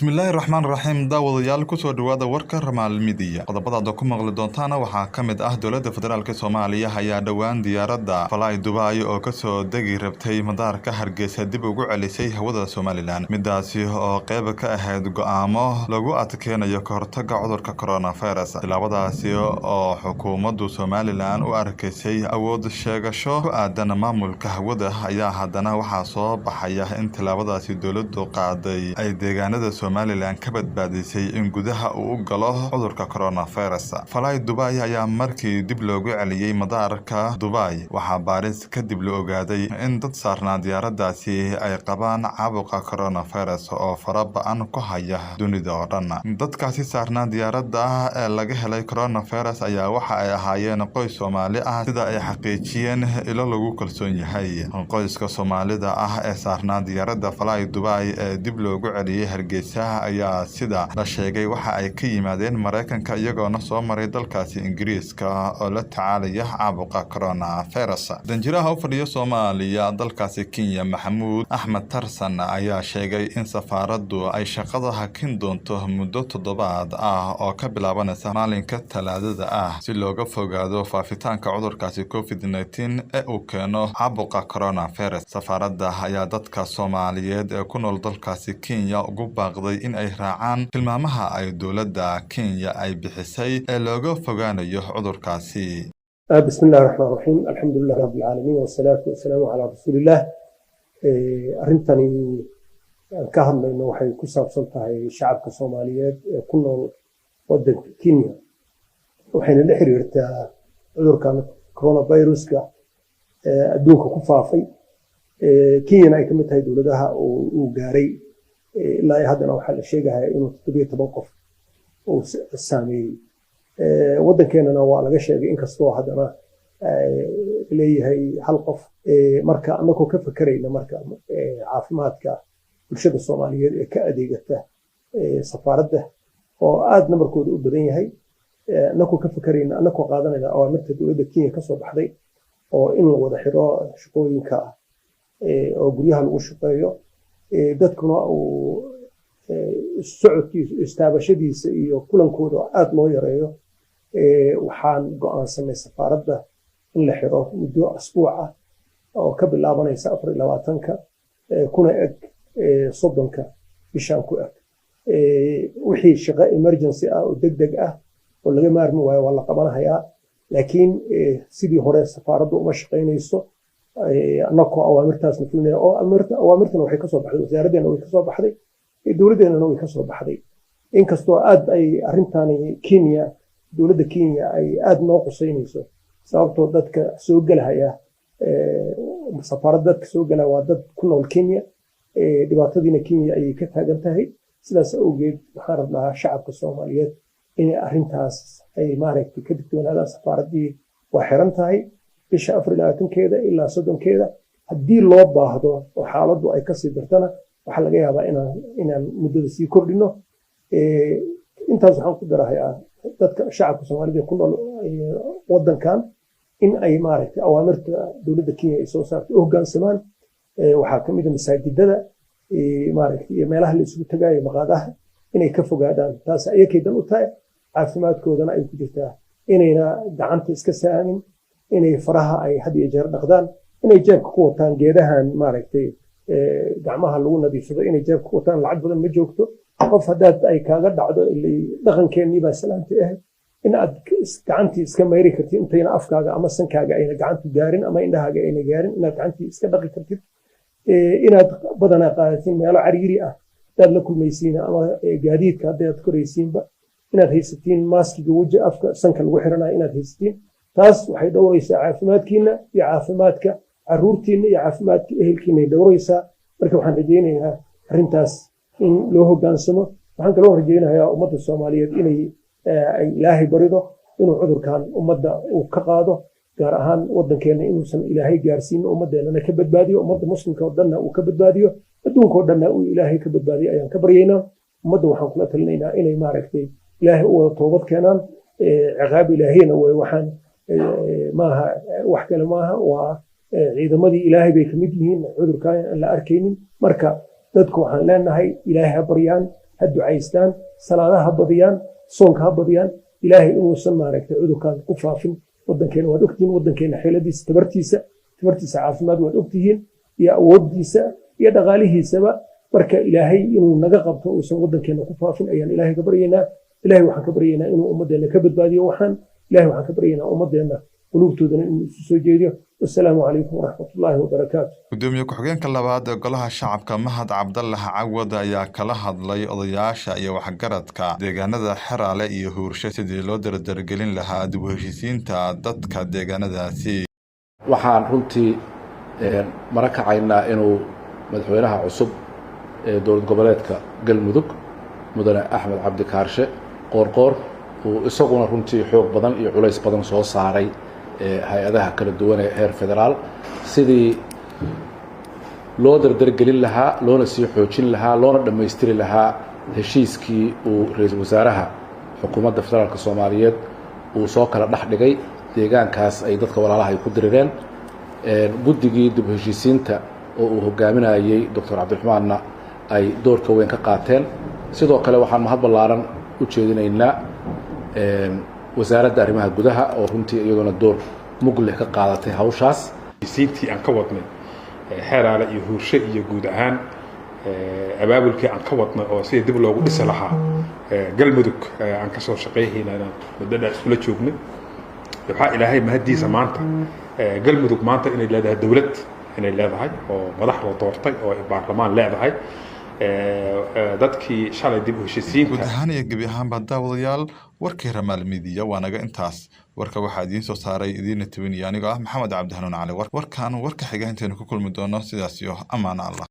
Bismillaahi raxmaan raxiim. Daawadayaal, kusoo dhawaada warka Raamaal Media. Qodobada aad ku maqli doontaana waxaa ka mid ah: dowladda federaalka Soomaaliya ayaa dhowaan diyaaradda Fly Dubai oo kasoo degi rabtay madaarka Hargeysa dib ugu celisay hawada Somaliland, midaasi oo qeyb ka ahayd go'aamo lagu adkeynayo kahortaga cudurka coronavirus. Tilaabadaasi oo xukuumaddu Somaliland u arkaysay awood sheegasho ku aadan maamulka hawada ayaa haddana waxaa soo baxaya in tilaabadaasi dowladdu qaaday ay deegaanada Somaliland ka badbaadisay in gudaha uu u galo cudurka coronavirus. Fly Dubai ayaa markii dib loogu celiyey madaarka Dubai waxaa baaris kadib la ogaaday in dad saarnaa diyaaraddaasi ay qabaan caabuqa coronavirus oo fara ba'an ku haya dunida oo dhan. Dadkaasi saarnaa diyaaradda ee laga helay coronavirus ayaa waxa ay ahaayeen qoys Soomaali ah, sida ay xaqiijiyeen ilo lagu kalsoon yahay. Qoyska Soomaalida ah ee saarnaa diyaaradda Fly Dubai ee dib loogu celiyey Hargeysa ayaa, sida la sheegay, waxa ay ka yimaadeen Maraykanka, iyagoona soo maray dalkaasi Ingiriiska oo la tacaalaya caabuqa coronavirus. Danjiraha u fadhiya Soomaaliya dalkaasi Kenya, Maxamuud Axmed Tarsan, ayaa sheegay in safaaraddu ay shaqada hakin doonto muddo toddobaad ah oo ka bilaabanaysa maalinka Talaadada ah, si looga fogaado faafitaanka cudurkaasi COVID-19 ee uu keeno caabuqa coronavirus. Safaaradda ayaa dadka Soomaaliyeed ee ku nool dalkaasi Kenya ugu baaqday in ay raacaan tilmaamaha ay dowladda Kenya ay bixisay ee looga fogaanayo cudurkaasi. بسم الله الرحمن الرحيم، الحمد لله رب العالمين، والصلاة والسلام على رسول الله. Arrintani aan ka hadlayno waxay ku saabsan tahay shacabka Soomaaliyeed ee ku nool wadanka Kenya, waxayna la xiriirtaa cudurkan coronaviruska ee adduunka ku faafay. Kenyana ay ka mid tahay dowladaha uu gaaray. Ilaa haddana waxaa la sheegaya inuu 17 qof uu saameeyey. Waddankeenana waa laga sheegay, inkastoo haddana leeyahay hal qof. Marka anagoo ka fekerayna marka caafimaadka bulshada Soomaaliyeed ee ka adeegata safaaradda oo aad nambarkooda u badan yahay, anagoo ka fekerayna, anagoo qaadanayna awaamirta dowladda Kenya kasoo baxday oo in la wada xiro shaqooyinka oo guryaha lagu shaqeeyo, dadkuna uu socodkiisa, istaabashadiisa iyo kulankooda aad loo yareeyo, waxaan go'aansanay safaaradda in la xiro muddo asbuuc ah oo ka bilaabanaysa 24-ka kuna eg 30-ka bishaan ku eg. Wixii shaqo emergency ah oo deg deg ah oo laga maarmi waayo waa la qabanahayaa, laakiin sidii hore safaaraddu uma shaqaynayso, annagoo awaamirtaasna fulinaya oo awaamirtana waxay kasoo baxday wasaaraddeena, way kasoo baxday dowladdeenana, way kasoo baxday. Inkastoo aad ay arrintani Kenya, dowladda Kenya ay aad noo qusaynayso, sababtoo dadka soo gelahaya safaaradda, dadka soo gelaya waa dad ku nool Kenya, dhibaatadiina Kenya ayay ka taagan tahay. Sidaas awgeed waxaan rabnaa shacabka Soomaaliyeed inay arrintaas ay maaragtay ka digtoonaadaan. Safaaraddii waa xiran tahay bisha 24-keeda ilaa 30-keeda. Haddii loo baahdo oo xaaladdu ay kasii dartana, waxaa laga yaabaa inaan muddada sii kordhino. Intaas waxaan ku darahayaa dadka shacabka Soomaalida ku nool waddankan in ay maaragtay awaamirta dowladda Kenya ay soo saartay u hoggaansamaan. Waxaa ka mid ah masaajidada maaragtay iyo meelaha la isugu tagaayo, maqaadaha, inay ka fogaadaan. Taas ayakay dan u tahay, caafimaadkoodana ay ku jirtaa, inayna gacanta iska saamin, inay faraha ay had iyo jeer dhaqdaan, inay jeebka ku wataan geedahan maaragtay gacmaha lagu nadiifsado, inay jeebka ku wataan. Lacag badan ma joogto. Qof haddaad ay kaaga dhacdo, dhaqankeennii baa salaamti ahayd in aad gacantii iska mayri kartid intayna afkaaga ama sankaaga ayna gacantu gaarin ama indhahaaga ayna gaarin, inaad gacantii iska dhaqi kartid. Inaad badanaa qaadatiin meelo cariiri ah haddaad la kulmaysiin ama gaadiidka haddaad koraysiinba, inaad haysatiin maaskiga weji, afka, sanka lagu xiranayo inaad haysatiin. Taas waxay dhowraysaa caafimaadkiina iyo caafimaadka caruurtiina iyo caafimaadka ehelkiina ay dhowraysaa. Marka waxaan rajaynayaa arrintaas in loo hoggaansamo. Waxaan kaloo rajaynayaa ummadda Soomaaliyeed inay ay Ilaahay barido inuu cudurkan ummadda uu ka qaado, gaar ahaan waddankeena inuusan Ilaahay gaarsiin, ummaddeenana ka badbaadiyo, ummadda Muslimka oo dhanna uu ka badbaadiyo, adduunka oo dhanna uu Ilaahay ka badbaadiyo ayaan ka baryaynaa. Ummadda waxaan kula talinaynaa inay maaragtay Ilaahay u wada toobad keenaan. Ciqaab Ilaahiyana way waxaan, maaha wax kale maaha, waa ciidamadii Ilaahay bay kamid yihiin cudurkan aan la arkaynin. Marka dadku waxaan leenahay Ilaahay ha baryaan, Ha ducaystaan, salaadaha ha badiyaan, soonka ha badiyaan, Ilaahay inuusan maaragtay cudurkan ku faafin waddankeena. Waad ogtihiin waddankeena xeeladiisa, tabartiisa caafimaad waad ogtihiin, iyo awooddiisa iyo dhaqaalihiisaba. Marka Ilaahay inuu naga qabto, uusan waddankeena ku faafin ayaan Ilaahay ka baryaynaa. Ilahay waxaan ka baryaynaa inuu ummaddeena ka badbaadiyo. Waxaan Ilahay waxaan ka baryaynaa ummaddeena quluubtoodana inuu isu soo jeediyo. Wasalaamu calaykum waraxmatullaahi wabarakaatu. Gudoomiye ku-xigeenka labaad ee Golaha Shacabka, Mahad Cabdallah Cawad, ayaa kala hadlay odayaasha iyo waxgaradka deegaanada Xeraale iyo Huurshe sidii loo dardargelin lahaa dib u heshiisiinta dadka deegaanadaasi. Waxaan runtii mara kacaynaa inuu madaxweynaha cusub ee dowlad goboleedka Galmudug, Mudane Axmed Cabdi Kaarshe Qoorqoor, uu isaguna runtii xoog badan iyo culays badan soo saaray hay-adaha kala duwan ee heer federaal sidii loo dardargelin lahaa, loona sii xoojin lahaa, loona dhammaystiri lahaa heshiiskii uu ra-iisul wasaaraha xukuumadda federaalka Soomaaliyeed uu soo kala dhex dhigay deegaankaas ay dadka walaalaha ay ku dirireen. Guddigii dib u heshiisiinta oo uu hogaaminayey Doctor Cabdiraxmaanna ay doorka weyn ka qaateen. Sidoo kale waxaan mahad ballaaran u jeedinaynaa Wasaaradda Arrimaha Gudaha oo runtii iyaduna door mug leh ka qaadatay hawshaas. Heshiisiintii aan ka wadnay Xeeraale iyo Huurshe iyo guud ahaan abaabulkii aan ka wadnay oo sidii dib loogu dhisi lahaa Galmudug aan ka soo shaqayhayna inaan muddo dheer iskula joognay. Waxaa Ilaahay mahaddiisa maanta Galmudug maanta inay leedahay dowlad, inay leedahay oo madax loo doortay oo ay baarlamaan leedahay, dadkii shalay dib u heshiisiinta. Guud ahaan iyo gebi ahaanba, daawadayaal, warkii Ramaal Midiya waa naga intaas. Warka waxaa idiin soo saaray, idiina tebinaya anigoo ah Maxamed Cabdi Hanuun Cali. Warkan warka xiga intaynu ku kulmi doono, sidaas iyo amaana Allah.